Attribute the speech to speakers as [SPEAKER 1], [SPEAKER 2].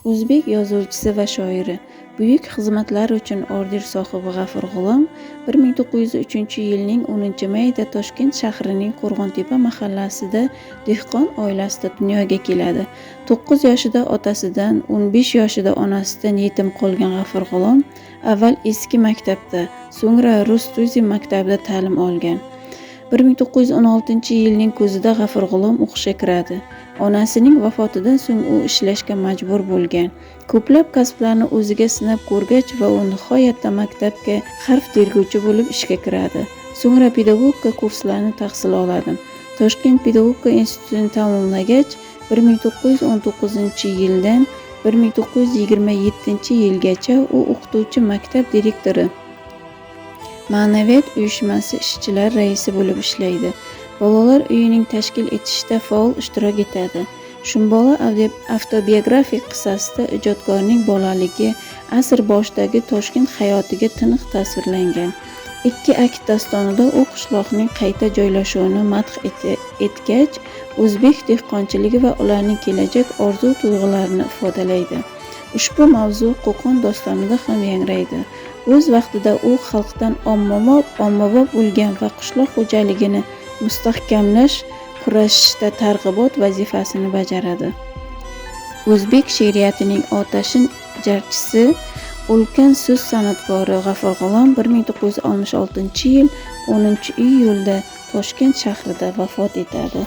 [SPEAKER 1] O'zbek yozuvchisi va shoiri, buyuk xizmatlari uchun orden sohibi G'afur G'ulom 1903-yilning 10-mayida Toshkent shahrining Qo'rg'ontepa mahallasida dehqon oilasida dunyoga keladi. 9 yoshida otasidan, 15 yoshida onasidan yetim qolgan G'afur G'ulom avval eski maktabda, so'ngra rus tuzem maktabida ta'lim olgan. 1916-yilning kuzida G'afur G'ulom o'qishga kiradi. Onasining vafotidan so'ng u ishlashga majbur bo'lgan. Ko'plab kasblarni o'ziga sinab ko'rgach va u nihoyatda maktabga harf terguvchi bo'lib ishga kiradi. So'ngra pedagogika kurslarini tahsil oladi. Toshkent pedagogika institutini tamomlagach, 1919-yildan 1927-yilgacha u o'qituvchi, maktab direktori, Ma'naviyat uyushmasi ishchilar raisi bo'lib ishlaydi. Bolalar uyining tashkil etishda faol ishtirok etadi. Shumbola avtobiografik qissasida ijodkorning bolaligi, asr boshidagi Toshkent hayotiga tiniq tasvirlangan. Ikki akt dostonida u qishloqning qayta joylashuvini madh etgach, o'zbek dehqonchiligi va ularning kelajak orzu tuyg'ularini ifodalaydi. Ushbu mavzu Qo'qon dostonida ham yangraydi. O'z vaqtida u xalqdan ommabop bo'lgan va qishloq xo'jaligini mustahkamlash kurashishda targ'ibot vazifasini bajaradi. O'zbek she'riyatining otashin jarchisi, ulkan so'z san'atkori G'afur G'ulom 1966-yil 10-iyulda Toshkent shahrida vafot etadi.